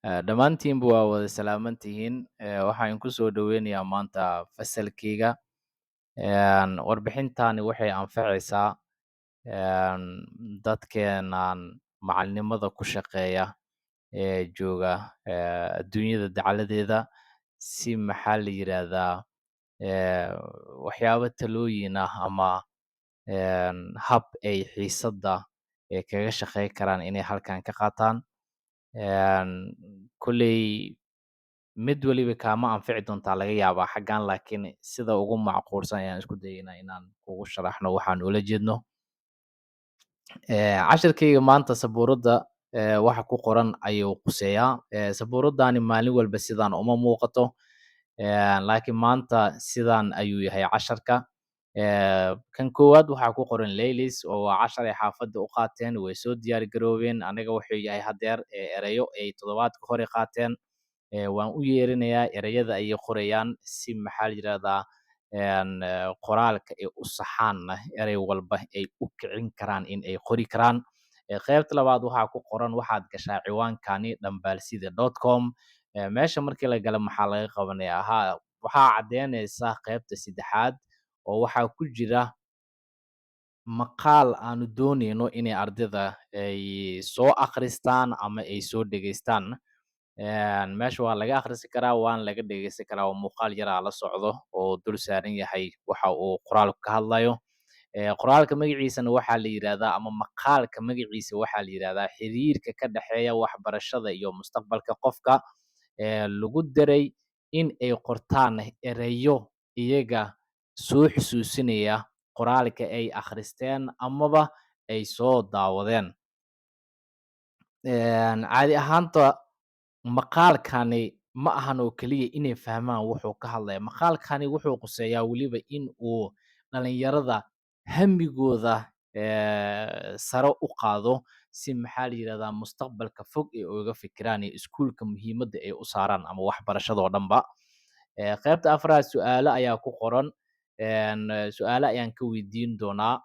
Dhammaantiinba waa wada salaaman tihiin. Waxaan ku soo dhoweynayaa maanta fasalkayga. Warbixintani waxay anfacaysaa dadkeenan macalinimada ku shaqeeya ee jooga adduunyada dacaladeeda si maxaa la yiraahdaa waxyaabo talooyin ah ama hab ay xiisadda ay kaga shaqeyn karaan inay halkan ka qaataan. Kolley mid waliba kaama anfici doontaa laga yaabaa xaggan, laakiin sida ugu macquulsan ayaan isku dayeynaa inaan kugu sharaxno waxaan ula jeedno. Cashirkayga maanta sabuuradda waxa ku qoran ayuu quseeyaa. Sabuuraddani maalin walba sidaan uma muuqato, laakiin maanta sidaan ayuu yahay casharka. Kan koowaad waxaa ku qoran laylis oo waa cashar ay xaafadda u qaateen, way soo diyaar garoobeen. Aniga wuxuu yahay haddeer erayo ay toddobaadka hore qaateen. Waan u yeerinayaa, ereyada ayay qorayaan si maxaa la yiraahdaa qoraalka ay u saxaanna erey walba ay u kicin karaan in ay qori karaan. Qaybta labaad waxaa ku qoran waxaad gashaa ciwaankani dhambalsida.com. Meesha markii la galo maxaa laga qabanayaa? Haa, waxaa caddeynaysa qaybta saddexaad oo waxaa ku jira maqaal aanu dooneyno inay ardayda ay soo akhristaan ama ay soo dhegeystaan. Meesha waa laga akhrisan karaa, waana laga dhegeysan karaa, oo muuqaal yaraa la socdo oo dul saaran yahay waxa uu qoraalku ka hadlayo. Qoraalka magaciisana waxaa la yiraahdaa ama maqaalka magaciisa waxaa la yiraahdaa xiriirka ka dhexeeya waxbarashada iyo mustaqbalka qofka. Lagu daray in ay qortaan ereyo iyaga soo xusuusinaya qoraalka ay akhristeen amaba ay soo daawadeen. Caadi ahaanta maqaalkani ma ahan oo keliya inay fahmaan wuxuu ka hadlaya. Maqaalkani wuxuu quseeyaa weliba in uu dhalinyarada hamigooda sare u qaado si maxaa la yiraahdaa mustaqbalka fog ay uga fikiraan iyo iskuulka muhiimadda ay u saaraan ama waxbarashada oo dhanba. Qaybta afraad su'aalo ayaa ku qoran. Su'aalo ayaan ka weydiin doonaa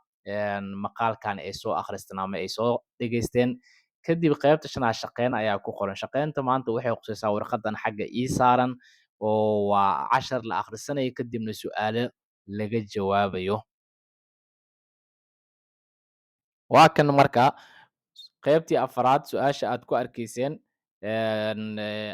maqaalkan ay soo akhristeen ama ay soo dhegeysteen. Kadib qaybta shanaad shaqeyn ayaa ku qoran. Shaqeynta maanta waxay khusaysaa warqadan xagga ii saaran oo waa cashar la akhrisanayo, kadibna su'aalo laga jawaabayo. Waa kan marka qaybtii afraad su'aasha aad ku arkayseen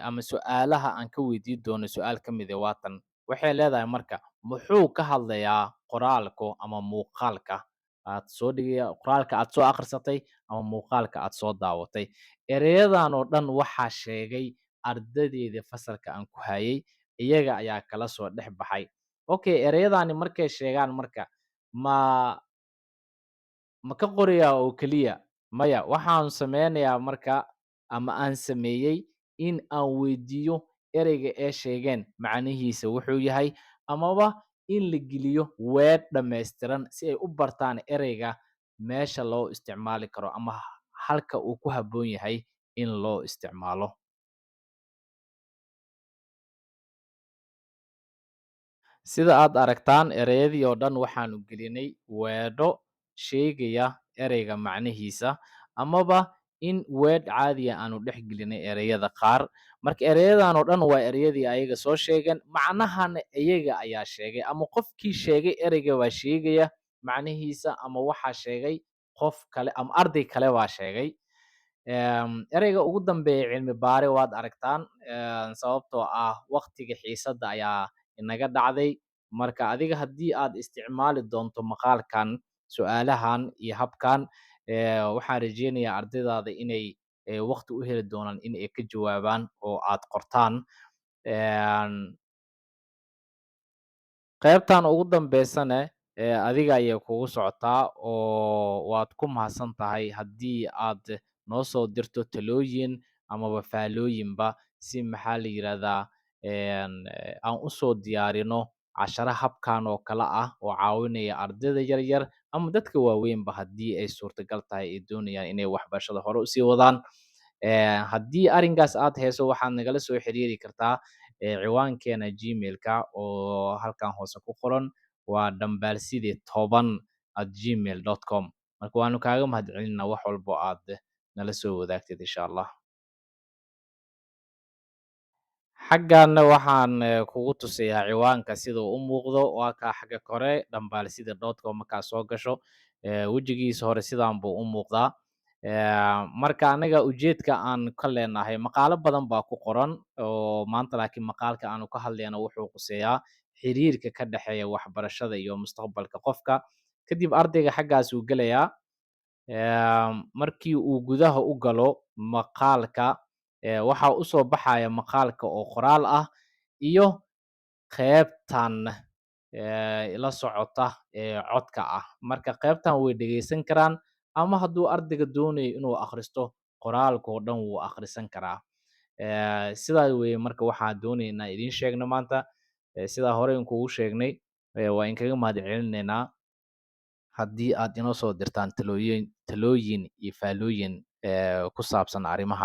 ama su'aalaha aan ka weydiin doono su'aal ka mid ah waa tan. Waxay leedahay marka, muxuu ka hadlayaa qoraalku ama muuqaalka aad soo dhigaya, qoraalka aad soo akhrisatay ama muuqaalka aad soo daawatay? Ereyadan oo dhan waxaa sheegay ardaydeeda fasalka aan ku hayay, iyaga ayaa kala soo dhex baxay. Okay, ereyadani markay sheegaan marka ma ka qorayaa oo keliya? Maya, waxaan sameynayaa marka ama aan sameeyey in aan weydiiyo ereyga ay sheegeen macnihiisa wuxuu yahay, amaba in la geliyo weedh dhammaystiran si ay u bartaan ereyga meesha loo isticmaali karo ama halka uu ku habboon yahay in loo isticmaalo. Sida aad aragtaan, ereyadii oo dhan waxaanu gelinay weedho sheegaya ereyga macnihiisa, amaba in weedh caadiya aanu dhex gelinay ereyada qaar. Marka ereyadan oo dhan waa ereyadii ayaga soo sheegeen, macnahana iyaga ayaa sheegay, ama qofkii sheegay ereyga waa sheegaya macnihiisa, ama waxaa sheegay qof kale ama arday kale baa sheegay. Ereyga ugu dambeeya cilmi baare waad aragtaan, sababtoo ah waqtiga xiisadda ayaa inaga dhacday. Marka adiga haddii aad isticmaali doonto maqaalkan, su'aalahan iyo habkan, waxaan rajeynayaa ardaydaada inay waqti u heli doonaan in ay ka jawaabaan oo aad qortaan. Qaybtan ugu dambeysana adiga ayay kugu socotaa oo waad ku mahadsan tahay haddii aad noo soo dirto talooyin amaba faallooyinba si maxaa la yiraahdaa aan u soo diyaarino cashara habkan oo kale ah oo caawinaya ardayda yaryar ama dadka waaweynba haddii ay suurtagal tahay ay doonayaan inay waxbarashada hore usii wadaan. Haddii arrinkaas aad hayso, waxaad nagala soo xiriiri kartaa ciwaankeena Gmail-ka oo halkan hoose ku qoran, waa dhambalside10@gmail.com. Marka waanu kaaga mahadcelinaa wax walbo aad nala soo wadaagtid, insha Allah. Xaggaana waxaan kugu tusayaa ciwaanka sida uu u muuqdo. Waa kaa xagga kore, dhambaalsida.com. Markaa soo gasho, wejigiisa hore sidaan buu u muuqdaa. Marka anaga ujeedka aan ka leenahay, maqaalo badan baa ku qoran oo maanta, laakiin maqaalka aanu ka hadlayno wuxuu quseeyaa xiriirka ka dhexeeya waxbarashada iyo mustaqbalka qofka. Kadib ardayga xaggaas uu gelayaa. Markii uu gudaha u galo maqaalka, waxaa usoo baxaya maqaalka oo qoraal ah iyo qeybtan la socota ee codka ah. Marka qeybtan way dhegeysan karaan, ama hadduu ardayga doonayo inuu akhristo qoraalka oo dhan, wuu akhrisan karaa. Sidaa weeye. Marka waxaan doonaynaa idiin sheegno maanta, sidaa hore inkugu sheegnay, waa inkaga mahad celinaynaa haddii aad inoo soo dirtaan talooyin iyo faallooyin ku saabsan arrimaha.